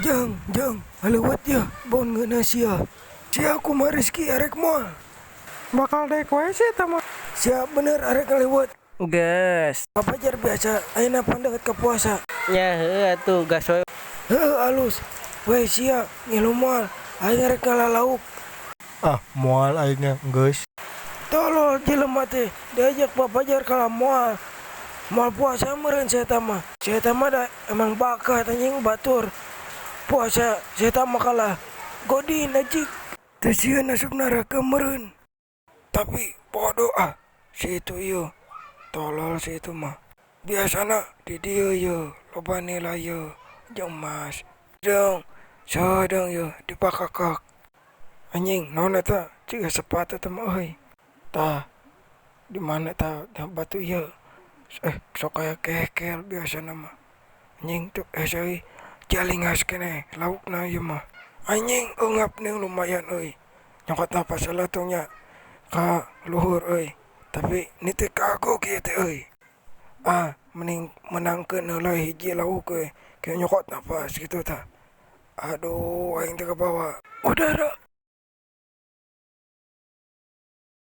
Jang, jang, halewat ya, baun ngeunah sia. Sia kumaha Rizky arek moal? Bakal daek wae sia eta mah. Sia bener arek ngalewat. Gas. Papajar biasa, ayeuna pan deket ka puasa. Nya heuh atuh gas wae. Heuh alus, weh sia ngilu moal, aing arek ngala lauk. Ah moal aing ge geus. Tolol jelema teh diajak papajar kalah moal. Moal puasa meureun si eta mah. Si eta mah da emang bakat anjing batur puasa si eta mah kalah godin anjing. Teu sieun asup naraka meureun. Tapi bodoh ah si itu ieu tolol si itu mah. Biasana di dieu yeuh loba nilai yeuh jeung emas. Deung saedeung yeuh dipakakak. Anjing naon eta jiga sepatu eta mah euy. Tah dimana tah batu ieu eh sok aya kekel biasana mah. Anjing teu hese euy jalingas keneh laukna ieu mah. Anjing eungap nih lumayan euy. Nyokot napas heula tuh nya ka luhur euy. Tapi ni teh kagok ieu teh euy. Ah mending meunangkeun heula hiji lauk euy ke nyokot napas kitu tah. Aduh aing teh kabawa udara.